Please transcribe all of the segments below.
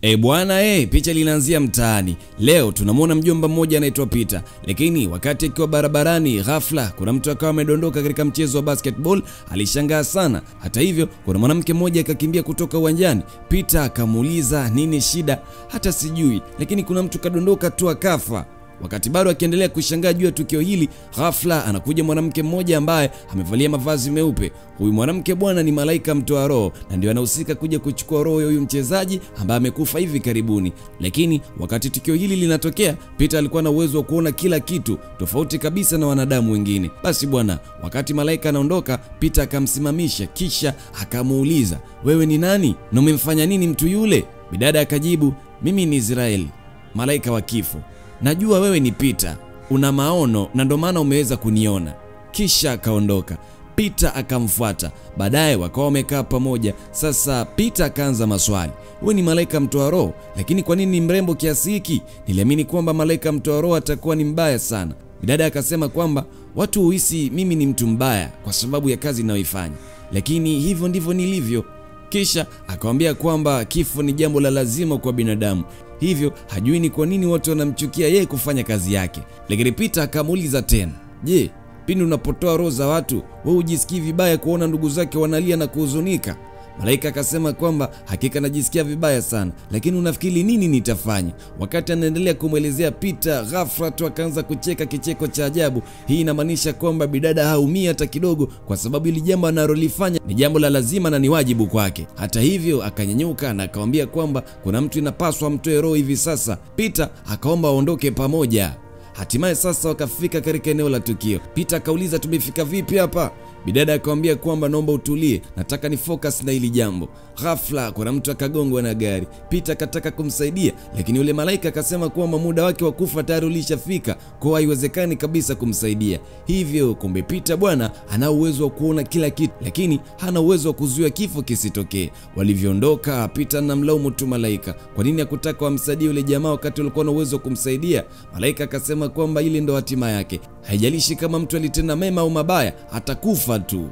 E bwana, picha linaanzia mtaani. Leo tunamwona mjomba mmoja anaitwa Peter, lakini wakati akiwa barabarani ghafla kuna mtu akawa amedondoka katika mchezo wa basketball. Alishangaa sana. Hata hivyo kuna mwanamke mmoja akakimbia kutoka uwanjani. Peter akamuuliza nini shida? Hata sijui, lakini kuna mtu kadondoka tu akafa. Wakati bado akiendelea kushangaa juu ya tukio hili, ghafla anakuja mwanamke mmoja ambaye amevalia mavazi meupe. Huyu mwanamke bwana ni malaika mtoa roho, na ndio anahusika kuja kuchukua roho ya huyu mchezaji ambaye amekufa hivi karibuni. Lakini wakati tukio hili linatokea, Peter alikuwa na uwezo wa kuona kila kitu, tofauti kabisa na wanadamu wengine. Basi bwana, wakati malaika anaondoka, Peter akamsimamisha kisha akamuuliza, "Wewe ni nani? Na umemfanya nini mtu yule?" Bidada akajibu, "Mimi ni Israeli, malaika wa kifo. Najua wewe ni Peter, una maono na ndo maana umeweza kuniona." Kisha akaondoka. Peter akamfuata. Baadaye wakawa wamekaa pamoja. Sasa Peter akaanza maswali. "Wewe ni malaika mtoa roho, lakini kwa nini ni mrembo kiasi hiki? Niliamini kwamba malaika mtoa roho atakuwa ni mbaya sana." Dada akasema kwamba watu huhisi mimi ni mtu mbaya kwa sababu ya kazi ninayoifanya, lakini hivyo ndivyo nilivyo. Kisha akamwambia kwamba kifo ni jambo la lazima kwa binadamu, hivyo hajui ni kwa nini watu wanamchukia yeye kufanya kazi yake. Lakini Peter akamuuliza tena, "Je, pindi unapotoa roho za watu, wewe hujisikii vibaya kuona ndugu zake wanalia na kuhuzunika?" Malaika akasema kwamba hakika najisikia vibaya sana, lakini unafikiri nini nitafanya? Wakati anaendelea kumwelezea Peter, ghafla tu akaanza kucheka kicheko cha ajabu. Hii inamaanisha kwamba bidada haumii hata kidogo, kwa sababu hili jambo analolifanya ni jambo la lazima na ni wajibu kwake. Hata hivyo akanyanyuka na akamwambia kwamba kuna mtu inapaswa amtoe roho hivi sasa. Peter akaomba aondoke pamoja. Hatimaye sasa wakafika katika eneo la tukio. Peter akauliza, "Tumefika vipi hapa?" Bidada akamwambia kwamba naomba utulie, nataka ni focus na hili jambo. Ghafla kuna mtu akagongwa na gari. Peter akataka kumsaidia, lakini yule malaika akasema kwamba muda wake wa kufa tayari ulishafika, kwa haiwezekani kabisa kumsaidia. Hivyo kumbe Peter bwana ana uwezo wa kuona kila kitu, lakini hana uwezo wa kuzuia kifo kisitokee. Walivyoondoka, Peter anamlaumu tu malaika, kwa nini hakutaka wamsaidie yule jamaa wakati alikuwa na uwezo wa kumsaidia? Malaika akasema kwamba ile ndo hatima yake, haijalishi kama mtu alitenda mema au mabaya, atakufa tu.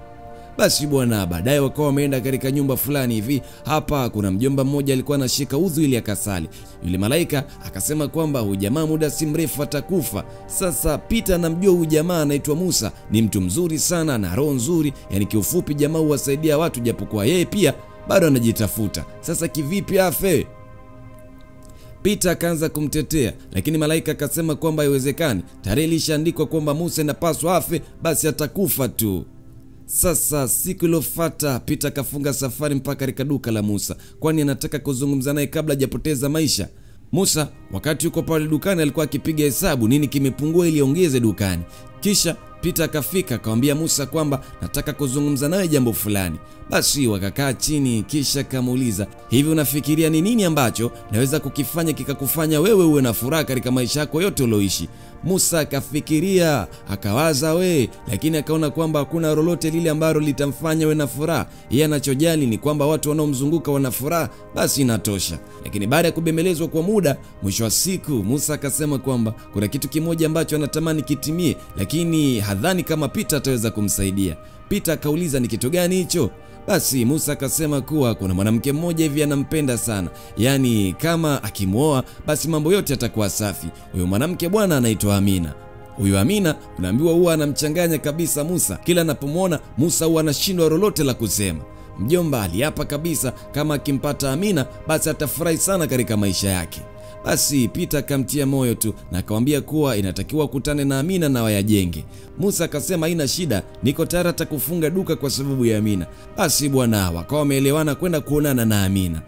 Basi bwana, baadaye wakawa wameenda katika nyumba fulani hivi. Hapa kuna mjomba mmoja alikuwa anashika udhu ili akasali. Yule malaika akasema kwamba huyu jamaa muda si mrefu atakufa. Sasa Peter anamjua huyu jamaa anaitwa Musa, ni mtu mzuri sana na roho nzuri, yani kiufupi jamaa huwasaidia watu japokuwa yeye pia bado anajitafuta. Sasa kivipi afe? Peter akaanza kumtetea, lakini malaika akasema kwamba haiwezekani. Tarehe ilishaandikwa kwamba Musa inapaswa afe, basi atakufa tu. Sasa siku iliyofuata Peter akafunga safari mpaka katika duka la Musa, kwani anataka kuzungumza naye kabla hajapoteza maisha. Musa wakati yuko pale dukani alikuwa akipiga hesabu nini kimepungua ili ongeze dukani. Kisha Peter akafika akamwambia Musa kwamba nataka kuzungumza naye jambo fulani. Basi wakakaa chini, kisha akamuuliza, "Hivi unafikiria ni nini ambacho naweza kukifanya kikakufanya wewe uwe na furaha katika maisha yako yote ulioishi?" Musa akafikiria, akawaza we, lakini akaona kwamba hakuna lolote lile ambalo litamfanya we na furaha. Yeye anachojali ni kwamba watu wanaomzunguka wana furaha, basi inatosha. Lakini baada ya kubembelezwa kwa muda, mwisho wa siku Musa akasema kwamba kuna kitu kimoja ambacho anatamani kitimie, lakini hadhani kama Peter ataweza kumsaidia. Peter akauliza ni kitu gani hicho? Basi Musa akasema kuwa kuna mwanamke mmoja hivi anampenda sana, yani kama akimuoa basi mambo yote yatakuwa safi. Huyo mwanamke bwana anaitwa Amina. Huyo Amina unaambiwa huwa anamchanganya kabisa Musa. Kila anapomuona Musa huwa anashindwa lolote la kusema. Mjomba aliapa kabisa kama akimpata Amina basi atafurahi sana katika maisha yake. Basi Peter akamtia moyo tu na akamwambia kuwa inatakiwa kutane na Amina na wayajenge. Musa akasema haina shida, niko tayari atakufunga duka kwa sababu ya Amina. Basi bwana, wakawa wameelewana kwenda kuonana na Amina.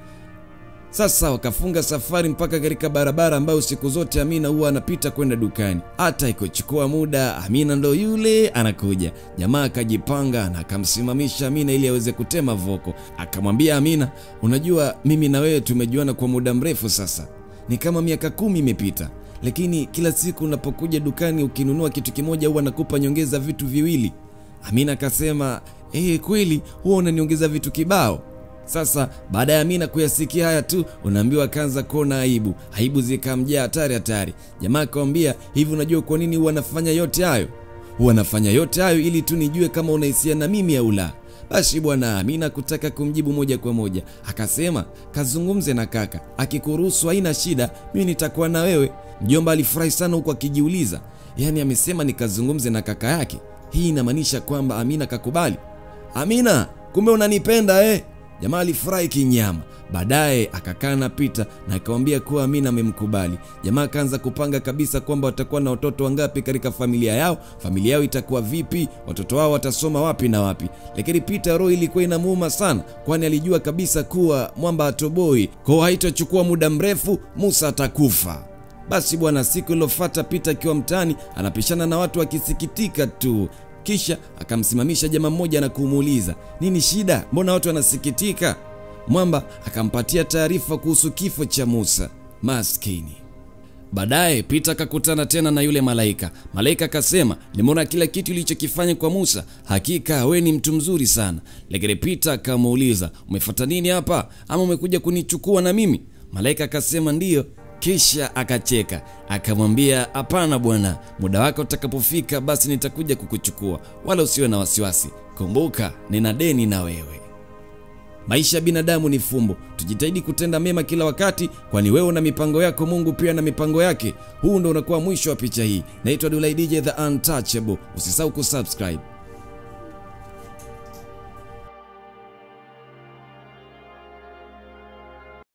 Sasa wakafunga safari mpaka katika barabara ambayo siku zote Amina huwa anapita kwenda dukani. Hata ikochukua muda, Amina ndo yule anakuja. Jamaa akajipanga na akamsimamisha Amina ili aweze kutema voko. Akamwambia Amina, "Unajua mimi na wewe tumejuana kwa muda mrefu sasa. Ni kama miaka 10 imepita. Lakini kila siku unapokuja dukani ukinunua kitu kimoja huwa nakupa nyongeza vitu viwili." Amina akasema, "Kweli huwa unaniongeza vitu kibao." Sasa baada ya Amina kuyasikia haya tu, unaambiwa akaanza kuona aibu. Aibu zikamjaa hatari hatari. Jamaa akamwambia, "Hivi unajua kwa nini huwa nafanya yote hayo? Huwa nafanya yote hayo ili tu nijue kama unahisia na mimi au la." Basi bwana, Amina kutaka kumjibu moja kwa moja, akasema kazungumze na kaka, akikuruhusu haina shida, mimi nitakuwa na wewe. Mjomba alifurahi sana huku akijiuliza, yani amesema nikazungumze na kaka yake, hii inamaanisha kwamba Amina kakubali. Amina, kumbe unanipenda eh? Jamaa alifurahi kinyama. Baadaye akakaa na Peter na akamwambia kuwa Amina amemkubali. Jamaa akaanza kupanga kabisa kwamba watakuwa na watoto wangapi katika familia yao, familia yao itakuwa vipi, watoto wao watasoma wapi na wapi. Lakini Peter roho ilikuwa inamuuma sana, kwani alijua kabisa kuwa mwamba atoboi, kwa haitachukua muda mrefu Musa atakufa. Basi bwana, siku iliyofuata Peter akiwa mtaani anapishana na watu wakisikitika tu. Kisha akamsimamisha jamaa mmoja na kumuuliza, nini shida? Mbona watu wanasikitika? Mwamba akampatia taarifa kuhusu kifo cha Musa. Maskini. Baadaye Peter akakutana tena na yule malaika. Malaika akasema, nimeona kila kitu ulichokifanya kwa Musa, hakika we ni mtu mzuri sana. Lakini Peter akamuuliza, umefuata nini hapa? Ama umekuja kunichukua na mimi? Malaika akasema ndiyo. Kisha akacheka, akamwambia hapana bwana, muda wako utakapofika basi nitakuja kukuchukua, wala usiwe na wasiwasi. Kumbuka nina deni na wewe. Maisha ya binadamu ni fumbo. Tujitahidi kutenda mema kila wakati, kwani wewe una mipango yako, Mungu pia na mipango yake. Huu ndio unakuwa mwisho wa picha hii. Naitwa Dulay DJ The Untouchable. Usisahau kusubscribe.